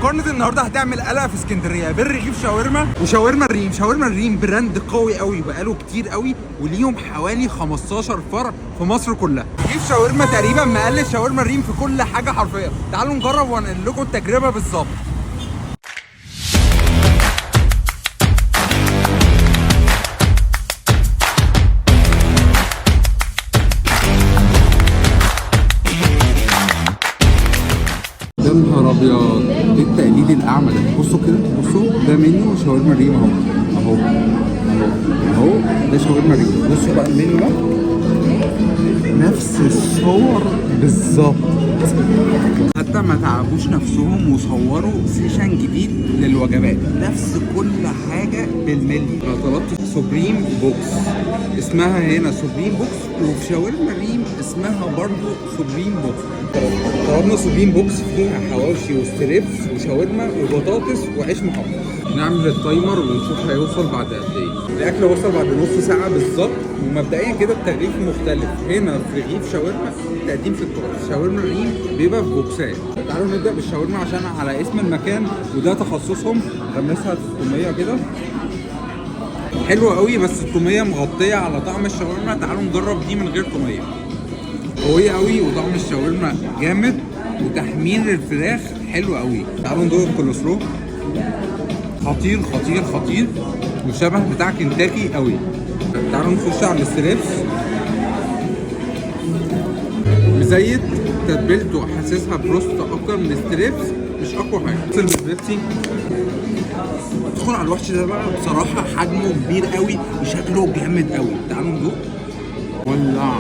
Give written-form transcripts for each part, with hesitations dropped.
مقارنة النهارده هتعمل قلق في اسكندرية بين رغيف شاورما وشاورما الريم. شاورما الريم brand قوي قوي، بقاله كتير قوي، وليهم حوالي 15 فرع في مصر كلها. رغيف شاورما تقريبا مقلد شاورما الريم في كل حاجة حرفيا. تعالوا نجرب وانقل لكم التجربة بالظبط. يا نهار ابيض، ايه التقليد الاعمى ده؟ بصوا كده، بصوا ده منيو شاورما الريم اهو اهو اهو اهو، ده شاورما الريم. بصوا بقى المنيو ده نفس الصور بالظبط، حتى ما تعبوش نفسهم وصوروا session جديد للوجبات، نفس كل حاجة بالملي. انا طلبت supreme box، اسمها هنا supreme box، وفي شاورما الريم اسمها برضو supreme box. طلبنا supreme box فيها حواوشي و strips وشاورما وبطاطس وعيش محمر. نعمل ال timer ونشوف هيوصل بعد قد ايه. الاكل وصل بعد نص ساعة بالظبط، ومبدئيا كده التغليف مختلف. هنا في رغيف شاورما تقديم في الطبق، شاورما الريم بيبقى في بوكسات. تعالوا نبدا بالشاورما عشان على اسم المكان وده تخصصهم. غمسها في التوميه كده، حلوة قوي، بس التوميه مغطيه على طعم الشاورما. تعالوا نجرب دي من غير توميه. قوية قوي وطعم الشاورما جامد وتحمير الفراخ حلو قوي. تعالوا ندوق الكولسلو، خطير خطير خطير، وشبه بتاع كنتاكي قوي. تعالوا نخش على ال strips. مزيت تتبيلته، حاسسها بروست اكتر من strips، مش اقوى حاجة. وصل بالبيبسي. ادخل على الوحش ده بقى، بصراحة حجمه كبير قوي وشكله جامد قوي. تعالوا ندوق. ولع،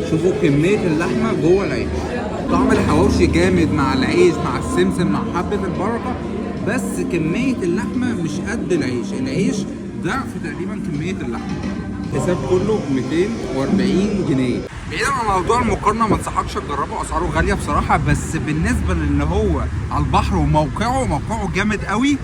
شوفوا كمية اللحمة جوه العيش. طعم الحواوشي جامد مع العيش مع السمسم مع حبه البركة، بس كمية اللحمة مش قد العيش. العيش ضعف تقريبا كمية اللحمة. الحساب كله 240 جنيه. بعيدا عن موضوع المقارنة، ما انصحكش تجربه، اسعاره غالية بصراحة، بس بالنسبة لان هو على البحر وموقعه موقعه جامد قوي،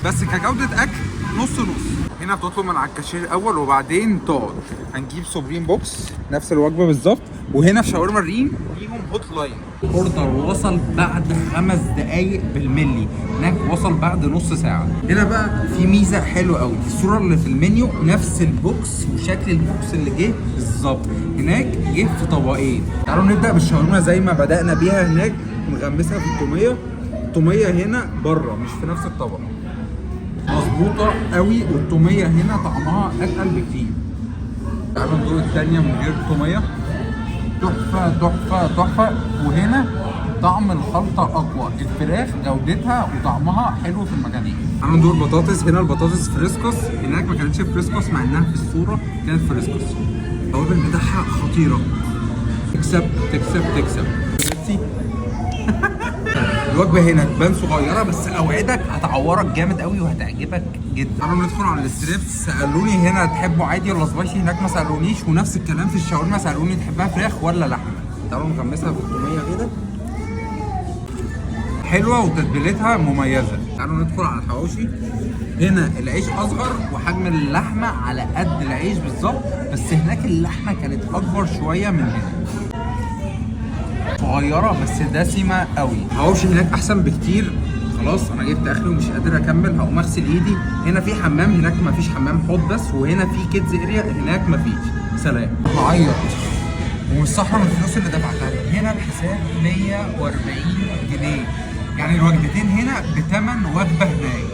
بس كجوده اكل نص نص. هنا بتطلب من على الكاشير الاول وبعدين تقعد. هنجيب supreme box نفس الوجبة بالظبط. وهنا في شاورما الريم ليهم hotline. order وصل بعد 5 دقايق بالملي، هناك وصل بعد نص ساعة. هنا بقى في ميزة حلوة قوي، الصورة اللي في المنيو نفس ال box وشكل ال box اللي جه بالظبط، هناك جه في طبقين. تعالوا نبدا بالشاورما زي ما بدانا بيها هناك، نغمسها في التوميه. التوميه هنا بره مش في نفس الطبق، مظبوطة قوي، والتوميه هنا طعمها اتقل بكتير. تعالوا ندوق التانية من غير توميه. تحفة تحفة تحفه. وهنا طعم الخلطة اقوى، الفراخ جودتها وطعمها حلو في المكانين. تعالوا ندوق البطاطس. هنا البطاطس فريسكوس، هناك ما كانتش فريسكوس مع انها في الصورة كانت فريسكوس. التوابل بتاعها خطيرة. تكسب تكسب تكسب. بيبسي. الوجبة هنا تبان صغيرة بس اوعدك هتعورك جامد قوي وهتعجبك جدا. تعالوا ندخل على ال strips. سالوني هنا تحبوا عادي ولا spicy، هناك ما سالونيش. ونفس الكلام في الشاورما، سالوني تحبها فراخ ولا لحمه. تعالوا نغمسها في التوميه كده، حلوة وتتبيلتها مميزة. تعالوا ندخل على الحواوشي. هنا العيش اصغر وحجم اللحمة على قد العيش بالظبط، بس هناك اللحمة كانت اكبر شوية من هنا. صغيرة بس دسمة قوي. حواوشي هناك احسن بكتير. خلاص انا جبت اخري ومش قادر اكمل، هقوم اغسل ايدي. هنا في حمام، هناك مفيش حمام حوض بس، وهنا في kids area، هناك مفيش. سلام. هعيط ومش صح من الفلوس اللي دفعتها. هنا الحساب 140 جنيه، يعني الوجبتين هنا بتمن وجبة هناك.